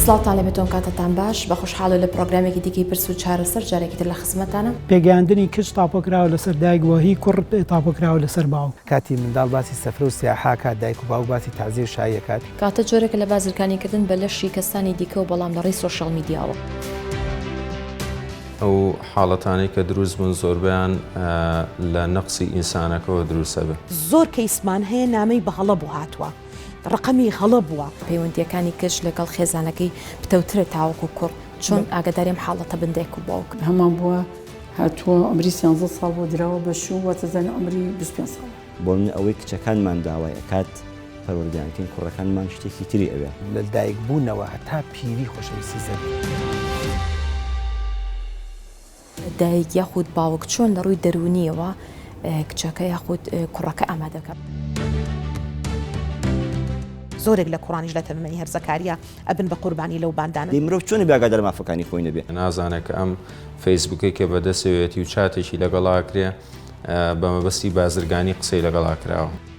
سڵاوتان لێبێت ئەم کاتەتان باش بە خۆشحاڵی لە پرۆگرامێکی دیکەی پرس و چارەسەر جارێکی تر لە خزمەتانم. پێگەیاندنی کچ تاپۆکراوە لەسەر دایک وە هی کوڕ تاپۆکراوە لەسەر باوک. کاتی منداڵ باسی سەفرە و سیاحە ئەکات دایک و باوک باسی تەعزیە و شایی ئەکات. کاتە جۆرێکە لە بازرگانی کردن بە لەشی کەسانی دیکەوە بەڵام لە ڕێی سۆشیاڵ میدیاوە. ئەو حاڵەتانەی کە دروست بوون زۆربەیان لە نەقسی ئینسانەکەوە دروست ئەبێ. زۆر کەیسمان هەیە نامەی بە هەڵە بۆ هاتووە ڕەقەمی هەڵە بووە. پەیوەندییەکانی کچ لەگەڵ خێزانەکەی پتەوترە تاوەکو کوڕ، چۆن ئاگاداری ئەم حاڵەتە بن دایک و باوک؟ هەمان بووە هاتووە عومری سیانزە ساڵ بووە دراوە بە شوو واتەزانێ عومری 25 ساڵە. بۆ من ئەوەی کچەکانمان داوای ئەکات پەروەردەیان کەین کوڕەکانمان شتێکی تری ئەوێ. لە دایک بوونەوە هەتا پیری خۆشەویستی زەوی. دایک یاخود باوک چۆن لە ڕووی دەروونیەوە کچەکە یاخود کوڕەکە ئامادەکە؟ زۆرێک لە کوڕانیش لە تەمەنی هەرزەکارییا ئەبن بە قوربانی لەو باندانە. دەی مرۆڤ چۆن ئەبێ ئاگادار مافەکانی خۆی نەبێ؟ نازانێ کە ئەم فەیسبوکەی کە بەدەستەوێتی و چاتێکی لەگەڵا ئەکرێ بە مەبەستی بازرگانی قسەی لەگەڵا کراوە.